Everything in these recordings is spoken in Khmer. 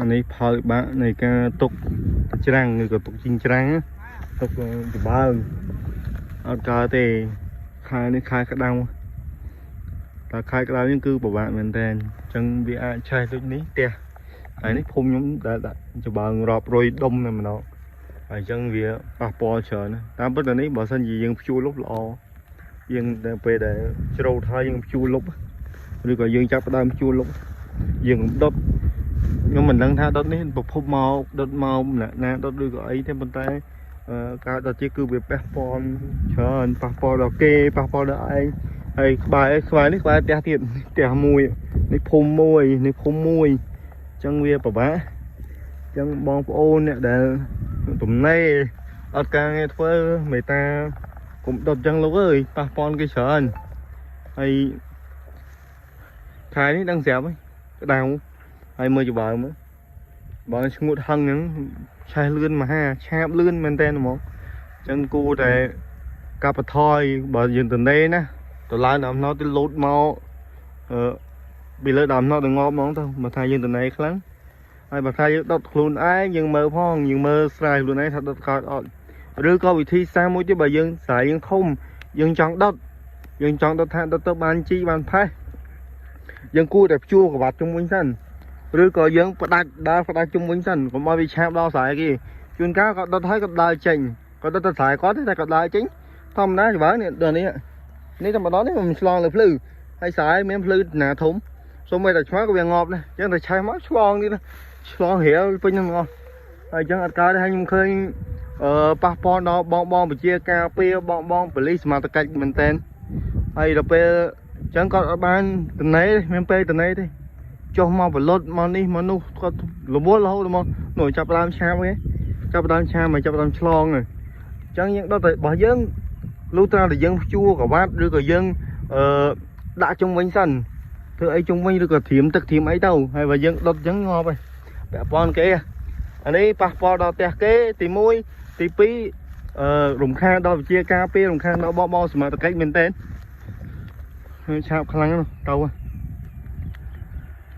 អានេះផលវិបាកនៃការទុកច្រាំងឬក៏ទុកជីងច្រាំងណាទុកច្បើងអត់កើតទេខែនេះខែក្តៅតែខែក្តៅនេះគឺពិបាកមែនតើអញ្ចឹងវាអាចឆេះដូចនេះផ្ទះហើយនេះភូមិខ្ញុំដែលដាក់ច្បើងរាប់រយដុំតែម្ដងហើយអញ្ចឹងវាប៉ះពាល់ច្រើនណាស់តាមពិតអានេះបើសិនជាយើងភ្ជួរលុបល្អយើងដល់ពេលដែលច្រូតហើយយើងភ្ជួរលុបឬក៏យើងចាប់ផ្ដើមភ្ជួរលុបយើងដុត ខ្ញុំមិនដឹងថាដុតនេះប្រភពមកដុតមកម្នាក់ណាដុតឬក៏អីទេប៉ុន្តែអឺការដុតជាគឺវាប៉ះពាល់ច្រើនប៉ះពាល់ដល់គេប៉ះពាល់ដល់ឯងហើយក្បែរក្បែរនេះក្បែរផ្ទះទៀតផ្ទះមួយនេះភូមិមួយនេះភូមិមួយអញ្ចឹងវាពិបាកអញ្ចឹងបងប្អូនអ្នកដែលទំនេរអត់ការងារធ្វើមេត្តាកុំដុតអញ្ចឹងលោកអើយប៉ះពាល់គេច្រើនហើយខែនេះដឹងស្រាប់ហើយក្តៅហើយមើលច្បើមើល បើឈ្ងួតហឹងហ្នឹងឆេះលឿនមហាឆាបលឿនមែនតើហ្មងអញ្ចឹងគួរតែកាប់បន្ថយបើយើងទៅនេណាទៅឡើងដើមណោទៅលោតមកអឺពីលើដើមណោទៅងាប់ហ្មងទៅបើថាយើងទៅនេខ្លាំងហើយបើថាយើងដុតខ្លួនឯងយើងមើលផងយើងមើលស្រែខ្លួនឯងថាដុតកើតអត់ឬក៏វិធីសាស្ត្រមួយទៀតបើយើងស្រែយើងធំយើងចង់ដុតយើងចង់ដុតថាដុតទៅបានជីបានផេះយើងគួរតែភ្ជួរក្បាត់ជុំវិញសិន ឬក៏យើងផ្ដាច់ដើរផ្ដាច់ជុំវិញសិនកុំឲ្យវាឆាបដល់ស្រែគេជួនកាលក៏ដុតហើយក៏ដើរចេញក៏ដុតទៅស្រែគាត់ទេតែក៏ដើរចេញធម្មតាច្បាស់នេះដល់នេះនេះតែម្ដងនេះមិនឆ្លងលើភ្លឺហើយស្រែមានភ្លឺណាធំសូម្បីតែឆ្មាក៏វាងាប់ដែរអញ្ចឹងតែឆេះមកឆ្លងទៀតឆ្លងរៀលពេញហ្នឹងទាំងអស់ហើយអញ្ចឹងអត់កើតទេហើយខ្ញុំឃើញអឺប៉ះពាល់ដល់បងបងពជាការពារបងបងប៉ូលីសសមត្ថកិច្ចមែនតែនហើយដល់ពេលអញ្ចឹងគាត់អត់បានតនេមានពេលតនេទេ ចុះមកបលត់មកនេះមកនោះគាត់រវល់រហូតមកនោះចាប់ដើមឆាបគេចាប់ដើមឆាបមកចាប់ដើមឆ្លងហើយអញ្ចឹងយើងដុតតែរបស់យើងលុះត្រាតែយើងភ្ជួរក្រវ៉ាត់ឬក៏យើងអឺដាក់ជុំវិញសិនធ្វើអីជុំវិញឬក៏ត្រៀមទឹកត្រៀមអីទៅហើយបើយើងដុតអញ្ចឹងងាប់ហើយពាក់ព័ន្ធគេអានេះប៉ះពាល់ដល់ផ្ទះគេទី1ទី2អឺរំខានដល់វិជាការពាររំខានដល់បបសមត្ថកិច្ចមែនតើឆាបខ្លាំងណាស់ទៅហ៎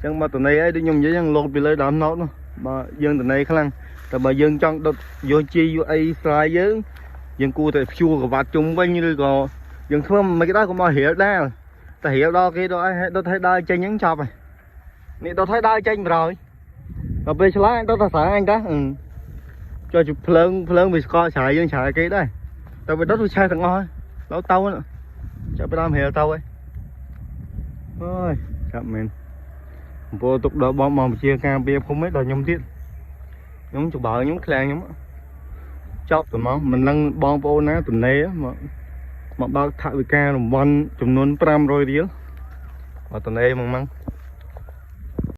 ចឹងបើតន័យអីដូចខ្ញុំនិយាយចឹងលោកពីលើដើមណោតនោះបើយើងតន័យខ្លាំងតែបើយើងចង់ដុតយកជីយកអីស្រែយើងយើងគួរតែភ្ជួរក្រវ៉ាត់ជុំវិញឬក៏យើងធ្វើមិនក៏ដោយកុំឲ្យរៀលដាលតែរៀលដល់គេដល់ឲ្យដុតឲ្យដើរចេញហ្នឹងចប់ហើយនេះដុតឲ្យដើរចេញបណ្ដោយដល់ពេលឆ្លាដុតតែស្រែអញតាចុះភ្លើងភ្លើងវាស្គាល់ច្រាយយើងច្រាយគេដែរតែវាដុតវាឆេះទាំងអស់ហើយដល់ទៅចាប់ផ្ដើមរៀលទៅហើយអើយចាប់មែន អំពើទុកដល់បងបងវិជាការពារភូមិឯងដល់ខ្ញុំទៀតខ្ញុំច្បើខ្ញុំខ្លាំងខ្ញុំចប់តែមកមិនដឹងបងប្អូនណាទំនេរមកមកបើកថវិការង្វាន់ចំនួន500រៀលបើទំនេរមកមក